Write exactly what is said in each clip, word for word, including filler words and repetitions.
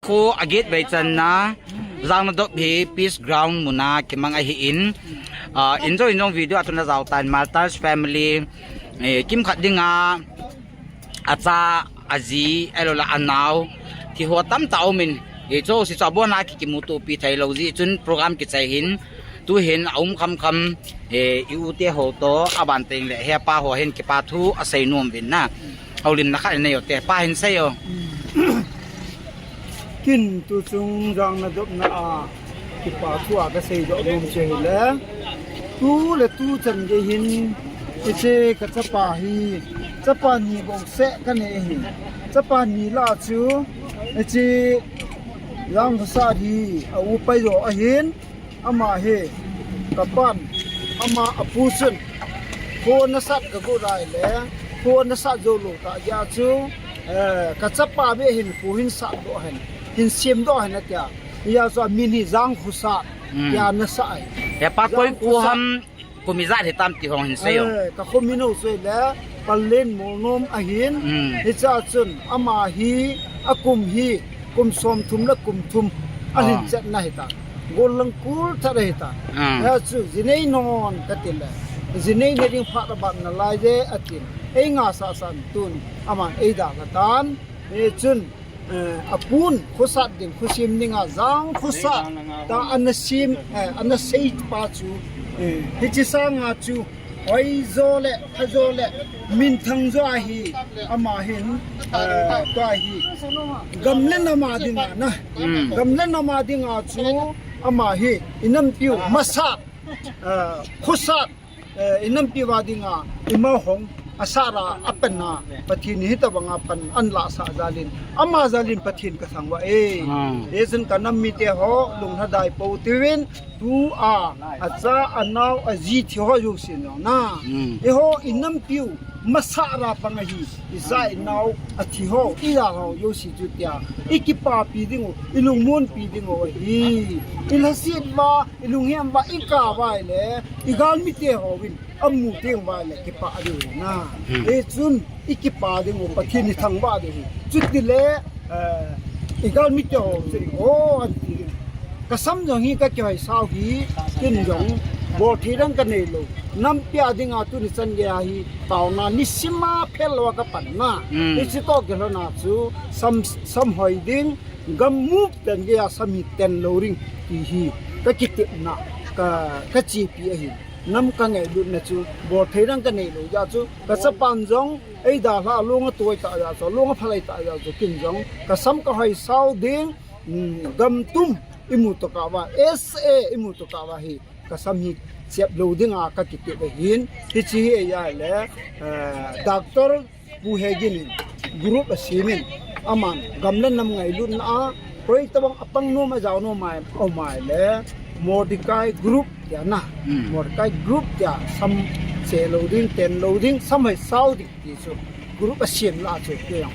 Ko a gate vei channa, Jangnadop hi Peace Ground muna kimang ahin, ah, injo injong video a tuna jao tan, Martyrs family, eh, kimkhat dinga, acha, aji, ahilouleh anao, ti ho tamtah aumin, eh, chu si chu abona ki kimutopi thei lou jeh chun program kichai hin, tuhin aum khamkham, eh, i u te ho toh, aban teng le, hepa ho hin kipa thu asei nom uvin na. Houlimna khat nei u te, pa hin sei u. Kin tuchung Jangnadop na a, kipa thu a kasei doh nom chu hile. Tu le tu chan gei hin, hiche ka chapa hi, chapa ni bou seh kanei ahi. Chapa ni lah chu, hiche Jangkhosat hi, a u pai jo ahin, ama hi, kapan, ama apu chun, kho nasat kagot lai le, kho nasat jou lou tah jeh chu, eh, ka chapa beh hin kho hin sat doh hen, hin sem doh hen atia. Hijeh chun amin hi Jangkhosat, Hmm. tia nasah ahi. Hepa koi Jangkhosat. Kho ham, kum ijat hitam ti hung hin sei u. Eh, ka kho min u chu hile, Palen Molnom ahin, Hmm. hichea chun, ama hi, akum hi, kum somthum le kum thum, alhin Ah. chetna hita. Gollang kul tah ahita. Ah. Hichu, jinei non kati le. Jinei na ding phat aban nalai je atin. Ei ngah sah sah in tun, aman eidalha tan. Hichun, eh, apun, khosat ding, khosem dinga, Jangkhosat, tia ana sem, eh, ana sei pa chu, eh, hiche sanga chu, hoi jo le, pha jo le, minthang jo ahi, ama hin, eh, tua hi, gam le nam a dinga na, Hmm. gam le nam a dinga chu, ama hi, i nampiu, masat, eh, khosat, eh, i nampiu a dinga, ima hung, asat a, apan a, Pathen in hitabanga pan, ahin lahsah jal in, ama jal in Pathen kathangvah e. Hmm. Hijeh chun ka nam mite ho, lunglhadai pou tivin, tua, acha, anao, aji thi ho jouse jong na. Hmm. Eiho, i nampiu, masat a pang ahi, i ja i nao, athi ho, i ja ho, jouse chu tia. I kipapi ding u, i lungmonpi ding u ahi. I lhaset uva, i lunghem uva, i kap uva le, i galmite hovin, amu teng uva le, kipah diu na. Hmm. Hichun, i kipa ding u, Pathen in thangvah diu ahi. Chuti le, eh, i galmite ho, chu, o, anti ding. Ka sam jong hi ka kihoisau hi, kin jong, bolthei dang kanei lou. Nampi a dinga tuni chan geiya hi, taona nisim a phel louva kapan na. Hmm. Hiche toh kilhon a chu, sam, sam hoi ding, gam mup ten geiya sam hi ten lou ding, ti hi, ka kitepna, ka, ka chepi ahi. Nam ka ngailutna chu, bolthei dang kanei lou jeh chu, ka chapan jong, eidalha long atoi tah jeh chu, long aphalai tah jeh chu, kin jong, ka sam ka hoisau ding, mm, gam tum, imu tokah uva, S A imu tokah uva hi, ka sam hi chep lou dinga ka kitep ahin, hiche hi eija le, eh, Doctor Pu Hegin in group asem in, aman gam le nam ngailutna a, koi tabang apang nom a jao nom a, aum a le, Mordecai group tia na, Hmm. Mordecai group tia sam che lou ding, ten lou ding, sam hoisau ding ti chu, group asem lah chu, ti jong,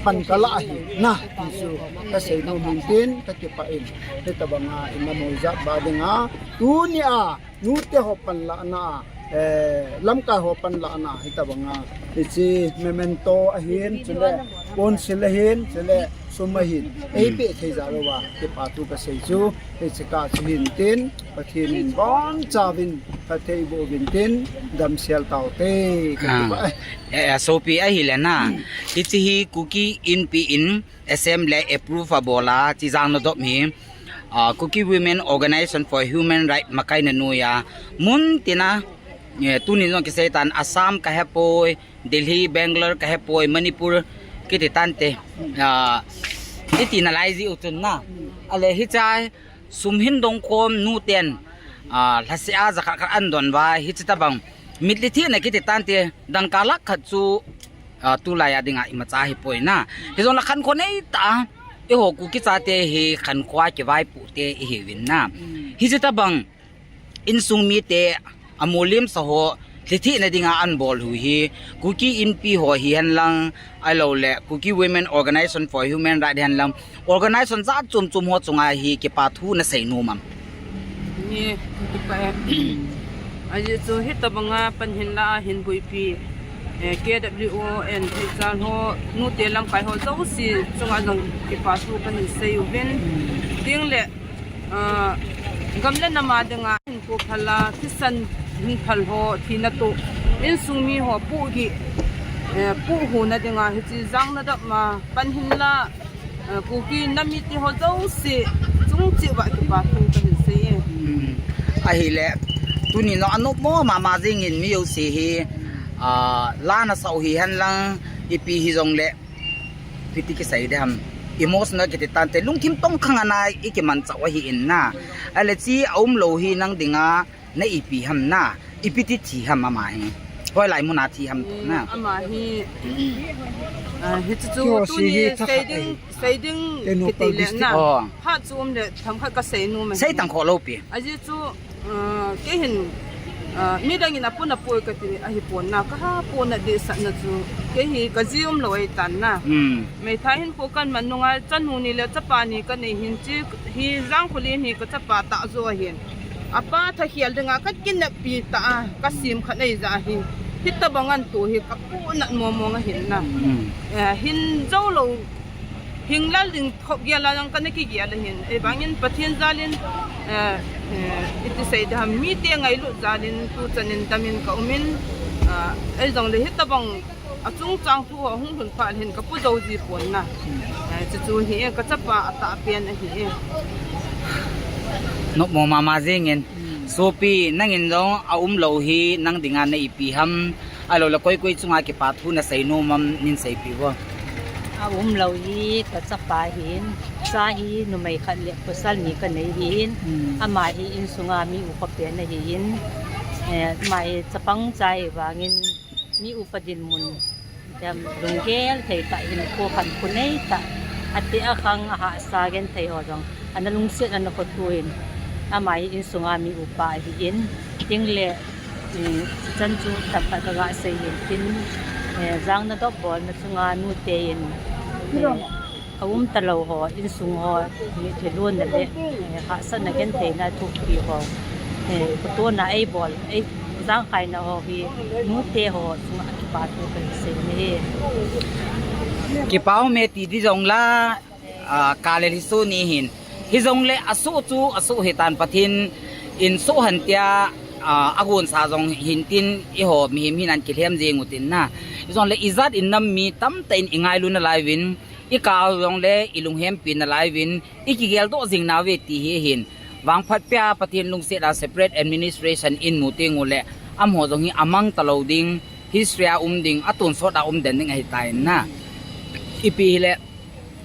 pan ka lah ahi na, ti chu, ka sei nom in tin, ka kipah in, hitabanga, i nam u ijat ba dinga, tunia, nute ho panlahna, eh, lamkai ho panlahna, hitabanga, hiche memento ahin, chule, ponsil ahin, chule, sum ahin, eipeh thei jal uva, kipa thu kasei chu, hiche kah chu hin tin, Pathen in bonchauvin, phatthei boh uvin tin, damsel taute, ka Ah. kipah e. Eh, eh, sopi ahile na, hiche hi Kuki Inpi in, assembly approve abol a, hiche Jangnadop hi, ah, Kuki Women Organization for Human Rights makaina noiya, mun tina, eh, tunin jong kisei tan Assam kahepoi, Delhi, Bangalore kahepoi, Manipur kiti tante, ah, iti nalai ji u chun na. Ale hiche a sum hin dongkhom nuten, ah, lhaseh a jakhat khat ahin don uva, hiche tabang. Mitlhi thina kiti tante, dangka lakh khat chu, ah, tulai a dinga imacha ahipoi na. Hijongle khankho neitah a, eiho Kuki chate hi khankho a kivaipoh te ihiuvin na. Mm. Hiche tabang, insung mite, amolemsa ho, lhi thina dinga ahin bol u hi, Kuki Inpi ho hihen lang, ahilouleh, Kuki Women Organization for Human Rights hihen lang, organization jat chom chom ho chunga hi kipa thu nasei nom am? Ni, kipah e. Ajeh chu hitabanga pan hin la a hin boipi. K W O and H R ho, nute lamkai ho jouse chunga jong kipa thu kahin sei uvin. Ding le, ah, gam le nam a dinga hin ko phala, thisan hin phal ho, thina toh, insung mi ho pohgih, eh, pohhuna dinga, hiche Jangnadap ma pan hin la, eh, Kuki nam mite ho jouse chung cheh uva kipa thu kahin sei e. Hmm. Ahile, tuni jong anop mo mama jingin mi jouse hi, ah, la nasah u hihen lang, ipi hijongle, ipi ti kisei ding ham. Emotional kiti tante, lungthim tongkhang ana ikimanchah u ahin na. Ahile hiche aumlou hi nang dinga, na ipi ham na, ipi ti thi ham ama hi. Hoilai muna thi ham toh na. Ama hi, ah, hichu chu tuni sei ding, sei ding kiti le na. Oh. Phat chu um le themkhat kasei nom e. Sei tang kho lou pi. Ajeh chu, ah, kei hin, ah, midang in apon apoi kati ahipon na, kaha pon na dehset na chu. Kei hi kaji umlou ahitan na. Hmm. Meithai hin ko kaman nunga chanu ni le chapa ni kanei hin chi hi Jangkholen hi kachapa tah jo ahin. Apa thakhel dinga kakineppi tah a, kasem khat nei ja hi. Hitabang anto hi kaponat mong mong ahin na. Hmm. Eh, hin jou lou, hing lal ding thop gel a jong kana kigel ahin. Ahivangin Pathen jalin, eh, eh, iti sei ding ham, mite ngailut jalin tuchan in damin kaumin, ah, ahijongle hitabang achungchang thu ho hung lhun phat le hin kapo jou ji pon na. Eh, chuchu hi e, kachapa atah pen ahi e. Nop mo mama jingin. Hmm. Sopi, nangin jong aumlou hi nang dinga na ipi ham, ahilou le koi koi chunga kipa thu nasei nom am, nin seipeh vo. Aumlou hi kachapa ahin, cha hi numei khat le pasal ni kanei ahin, hmm, ama hi insunga mi upa pen ahin, eh, ama hi chapang cha ahivangin, mi upa dinmun, dem lunggel thei tah hin, kho khan kho nei tah, ati akhang ahahsa genthei ho jong ana lungset ana khoto in, ama hi insunga mi upa ahin, tin le, um, chan chu tamkhat kaga sei hin tin, eh, Jangnadap bolna chunga nute in, eh, aum talou ho, insung ho, mitlhi lonna le, eh, hahsatna gentheina thupeh ho, eh, khotona eibol, ei jangkhaina ho hi, nute ho chunga kipa thu kahin sei e. Kipa um e ti ding jong la, ah, kale hi soh ni hin. Hijongle asoh chu asoh hitan, Pathen in soh hen tia, ah, agonsa jong hin tin, eiho mihem hin ana kilhem jing utin na. Hijongle ijat in nam mi tamtah in ingailu nalai uvin, ikah u jongle ilunghempi nalai uvin, ikigel doh jing nauve ti hi ahin. Vangphat pia Pathen lungset a separate administration in mu teng ule, amaho jong hi amang talou ding, history a um ding, atonsot a um den ding ahitan na. Ipi hile,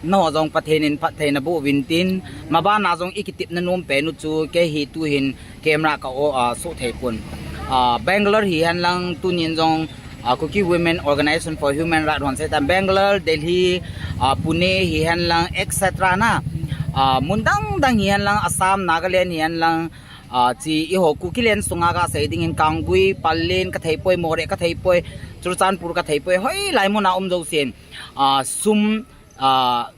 nangho jong Pathen in phatthei naboh uvin tin, mabana jong ikitepna nom pen u chu, kei hi tuhin camera ka o, ah, soh thei pon. Ah, Bangalore hihen lang tunin jong, ah, Kuki Women Organization for Human Rights hon seitan Bangalore, Delhi, ah, Pune hihen lang, et cetera na. Ah, mun dang dang hihen lang, Assam, Nagaland hihen lang, ah, chi eiho Kuki len sunga kasei dingin Kanggui, Pallel kathei poi, Moreh kathei poi, Churachandpur kathei poi, hoilai muna um jousen, ah, sum, ah,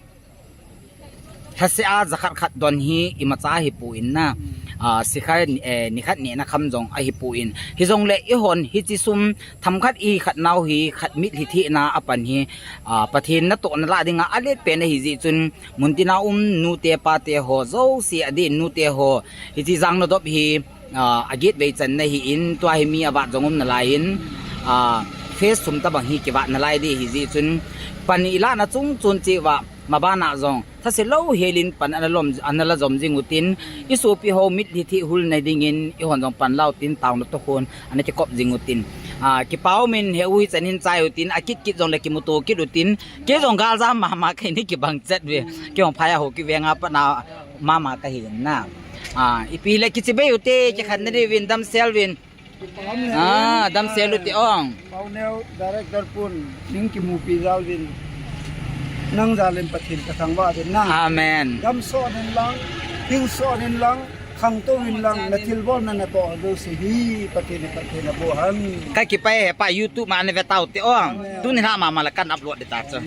lhaseh a jakhat khat don hi imacha hipon na, ah, sikha, eh, nikhat nehna kham jong ahipon. Hijongle eihon hiche sum themkhat ikhat nau hi khat mitlhi thina apan hi, ah, Pathen natoh nalah dinga alet pen ahi jeh chun muntina um nute pate ho jouse adeh in nute ho hiche Jangnadap hi, ah, aget vei channa ahin, tua hi mi avat jong um nalai in, ah, phase thum tabang hi kivat nalai ding ahi jeh chun pan ilahna chung chun cheh uva, mabana jong thase lou helin pan ana lom, ana la jom jing utin, isopi ho mitlhi thih hulna dingin eihon jong pan lau tin taona toh khun ana kikop jing utin. Ah, kipa um in he u hichan hin chai utin, akit kit jongle kimuto kit utin, kei jong galjam mama kahin kibang chet uve. Kei jong phai a Haokip veng a pat na mama kahin na. Ah, ipi le kichibai ute, kikhenna diuvin damsel uvin. Ah, damsel ute ong. Pauneo director pun, ning kimupi jal uvin. Nang jalin Pathen kathangvah uvin na. Amen. Damsot in lang, hingso in lang, khangtou in lang, nathilbolna natoh jouse hi Pathen in phatthei naboh hen. Kakipah e hepa, YouTube ma navetau te ong. Amen. Tuni lha mama la kan upload ding ta chu.